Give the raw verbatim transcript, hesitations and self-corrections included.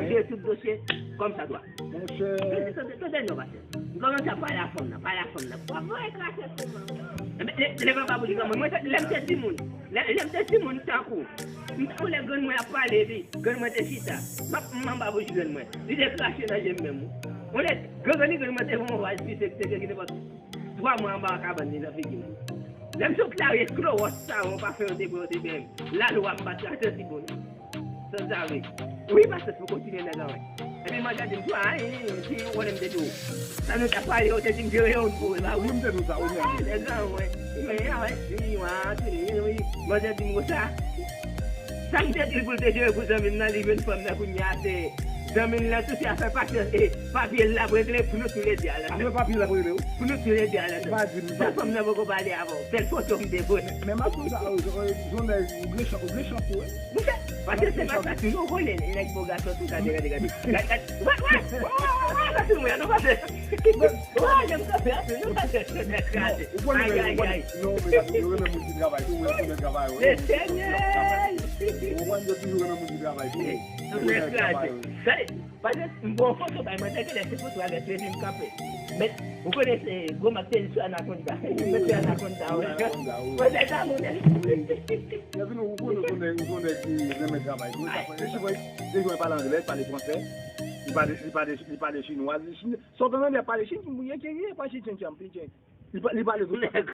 ap jere tout dosye kòmsadwa. Monchè. Tande, tande, tande non, pastè. M kòmanse ap pale a fanm nan, pale a fanm nan. W ap voye krache sou mwen. Lè, lè, lè papa pou li granmoun, mwen, lè m te timoun, lè, lè m te timoun tankou, m tankou lè grann mwen ap pale, epi grann mwen te chita. M ap, m anba bouch grann mwen. Li te krache nan je m menm, wi. Mwen, lè grann, grann mwen te fè yon vwal pis, se, se, se, nenpòt twa mwa anba kabann li nan figi m. Lè m sot la, wi, klowòs sa, yon pafen yo te pran, yo te bay m. Lalwa m pa t la, santi bon. Sanzave. Wi, pastè, pou kontinye nèg la, wi. Epi mwen te di m, twa, si ou konnen m te di w. Sa nou t ap pale, ou te di m jere yon pou ou, e pa wi. Wi, m te di w sa, wi, men. Nèg la, wi. Men, a, wi, wi, wi, wi, wi. Mwen te di m konsa. Sa m te di l pou l te jere pou zanmi m nan, li jwenn fanm nan kounye a, se zanmi l lan tou, se afè papye, e, papye l l ap regle pou nou tou le de a la. Afè papye l ap regle, wi. Pou nou tou le de a la. Pa di m, pa di m. Sa fanm nan poko pale avè w. Sèl foto m te voye. Men m ap di w sa, ou, ou, ou, ou, ou gen chans, ou gen chans, wi. Monchè, pase se pa sa, toujou ou konnen, nèg bo gason tou, gade, gade, gade. Gade, gade. Wè, wè, wè, wè, wè, gade, wè, nou pase. Wè, jan m kanpe a, nou pase, nèg kraze. Ay, ay, ay. Non, men gade, yo renmen moun ki travay tou, mwen renmen travay, yo renmen moun ki travay. Ou konprann, yo toujou renmen moun ki travay tou. Nèg kraze. Gade, paske m pran foto bay mwen, nèg lè se foto a lè se vin kanpe. Men, ou konnen se gwo mak te sou anakonda. Mwen se anakonda, wi. Mwen se sa, mwen. Epi nou, ou konnen, ou konnen, ou konnen ki renmen travay tou. Ay. Depi mwen pale anglè, pale fransè, li pale, li pale, li pale chinwa. Li chin-, sòt an anglè, pale chin, mwen, ye, ye, ye, pa chin, chin, chin, chin. Li pa, li pale tout sa.